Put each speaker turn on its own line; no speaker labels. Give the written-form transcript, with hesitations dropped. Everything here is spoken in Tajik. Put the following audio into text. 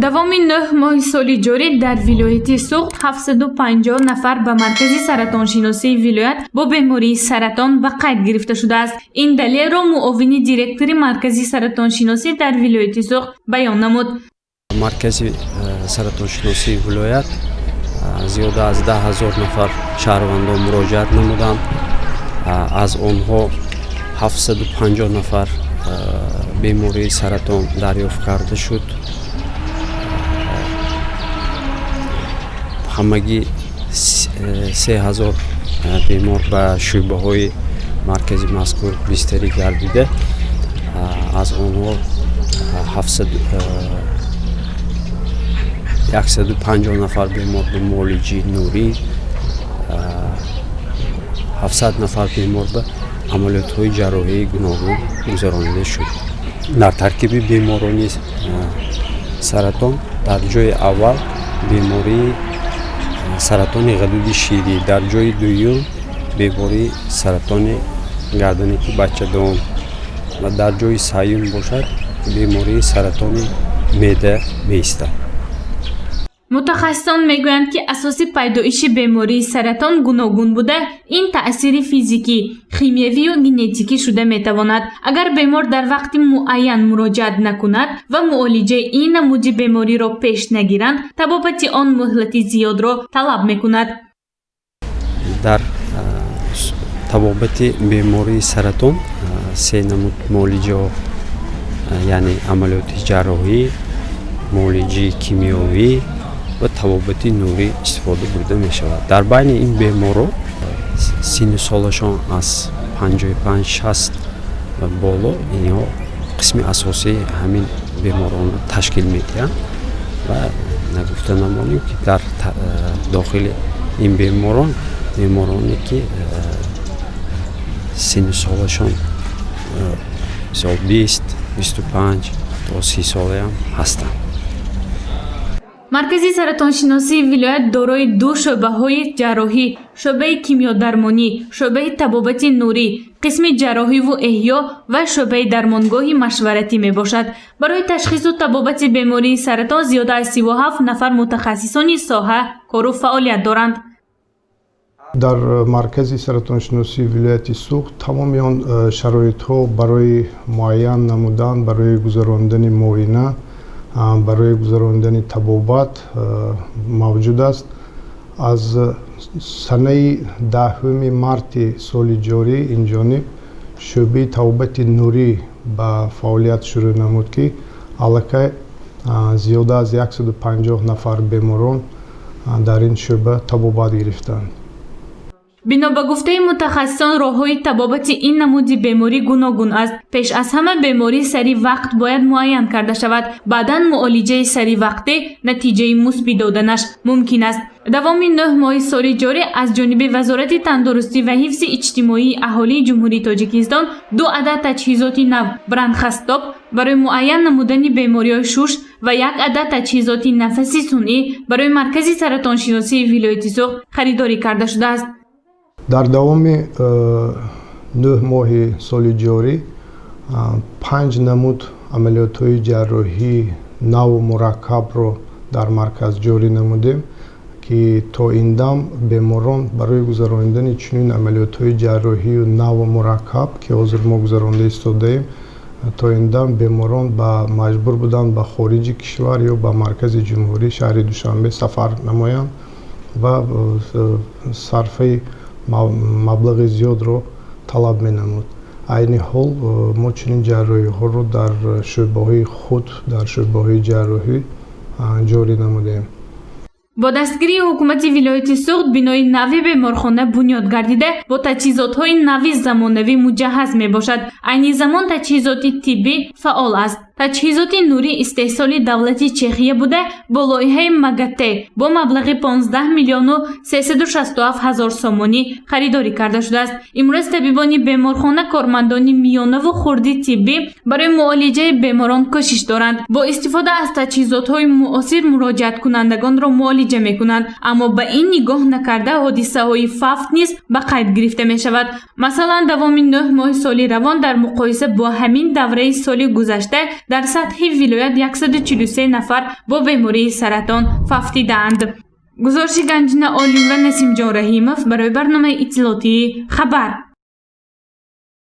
Давоми 9 моҳи соли ҷорӣ дар вилояти Суғд 750 нафар ба маркази саратоншиносии вилоят бо бемории саратон ба қайд гирифта шудааст. Ин далелро муовини директори маркази саратоншиносӣ дар вилояти Суғд баён намуд.
Маркази саратоншиносии вилоят зиёда аз 10 000 нафар шаҳрвандон муроҷиат намуданд. Аз онҳо 750 нафар бемории саратон дарёфт карда шуд. Ҳамагӣ 3000 бемор ба шӯъбаҳои маркази мазкур бистарӣ гардида, аз онҳо 150 нафар бемор ба муолиҷаи нурӣ, 700 нафар бемор ба амалиётҳои ҷарроҳии гуногун гузаронида шуд. Дар таркиби беморони саратон дар ҷои аввал бемории саратони ғадуди ширӣ, дар ҷои дуюм бемории саратони гардани ки бачадон ва дар ҷои сеюм бошад, бемории саратони меъда меистад.
Мутахассисон мегӯянд, ки асоси пайдоиши бемории саратон гуногун буда, ин таъсири физикӣ, химиявию генетикӣ шуда метавонад. Агар бемор дар вақти муайян муроҷиат накунад ва муолиҷаи ин намуди бемориро пеш нагиранд, табобати он муҳлати зиёдро талаб мекунад.
Дар табобати бемории саратон се намуд муолиҷаҳо, яъне амалиёти ҷарроҳӣ, муолиҷаи кимиёвӣ ва табобати нурӣ истифода бурда мешавад. Дар байни ин беморон синну солашон аз 55-60 ва боло, инҳо қисми асосии ҳамин беморонро ташкил медиҳанд. Ва нагуфта намонем, ки дар дохили ин беморон бемороне ки синну солашон, мисол, 20, 25 то 30 солаам ҳастанд.
Маркази саратоншиносии вилоят дорои ду шӯъбаҳои ҷарроҳӣ, шӯъбаи кимиёдармонӣ, шӯъбаи табобати нурӣ, қисми ҷарроҳиву эҳё ва шӯъбаи дармонгоҳи машваратӣ мебошад. Барои ташхису табобати бемории саратон зиёда аз 37 нафар мутахассисони соҳа кору фаъолият доранд.
Дар маркази саратоншиносии вилояти Суғд тамоми он шароитҳо барои муайян намудан, барои гузарондани муоина, барои гузарондани табобат мавҷуд аст. Аз санаи 10-уми марти соли ҷорӣ инҷониб шӯъбаи табобати нурӣ ба фаъолият шурӯъ намуд, ки аллакай зиёда аз 150 нафар беморон дар ин шӯъба табобат гирифтанд.
Бино ба гуфтаи мутахассисон, роҳҳои табобати ин намуди беморӣ гуногун аст. Пеш аз ҳама беморӣ сари вақт бояд муайян карда шавад. Баъдан муолиҷаи саривақтӣ натиҷаи мусбӣ доданаш мумкин аст. Давоми 9 моҳи соли ҷорӣ аз ҷониби Вазорати тандурустӣ ва ҳифзи иҷтимоии аҳолии Ҷумҳурии Тоҷикистон ду адад таҷҳизоти нав бронхоскоп барои муайян намудани бемориҳои шуш ва як адад таҷҳизоти нафаси сунъӣ барои маркази саратоншиносии вилояти Суғд харидорӣ карда шудааст.
Дар давоми 9 моҳи соли ҷорӣ панҷ намуд амалиётҳои ҷарроҳии наву мураккабро дар марказ ҷорӣ намудем, ки то ин дам беморон барои гузаронидани чунин амалиётҳои ҷарроҳию наву мураккаб, ки ҳозир мо гузаронда истодаем, то ин дам беморон ба маҷбур буданд ба хориҷи кишвар ё ба маркази ҷумҳурӣ, шаҳри Душанбе, сафар намоянд ва сарфаи маблағи зиёдро талаб менамуд. Айни ҳол мо чунин ҷарроҳиҳоро дар шӯъбаҳои худ, дар шӯъбаҳои ҷарроҳӣ ҷорӣ намудем.
Бо дастгирии ҳукумати вилояти Суғд бинои нави беморхона бунёд гардида, бо таҷҳизотҳои нави замонавӣ муҷаҳҳаз мебошад. Айни замон таҷҳизоти тиббӣ фаъол аст. Таҷҳизоти нурӣ истеҳсоли давлати Чехия буда, бо лоиҳаи МАГАТЭ бо маблағи 15 миллиону 367 ҳазор сомонӣ харидорӣ карда шудааст. Имрӯз табибони беморхона, кормандони миёнаву хурди тиббӣ барои муолиҷаи беморон кӯшиш доранд. Бо истифода аз таҷҳизотҳои муосир муроҷиаткунандагонро муолиҷа мекунанд, аммо ба ин нигоҳ накарда, ҳодисаҳои фавт низ ба қайд гирифта мешавад. Масалан, давоми 9 моҳи соли равон дар муқоиса бо ҳамин давраи соли гузашта Дар сатҳи вилоят 143 нафар бо бемории саратон фавтидаанд. Гузориши Ганҷина Олим ва Насимҷон Раҳимов барои барномаи иттилоотии «Хабар».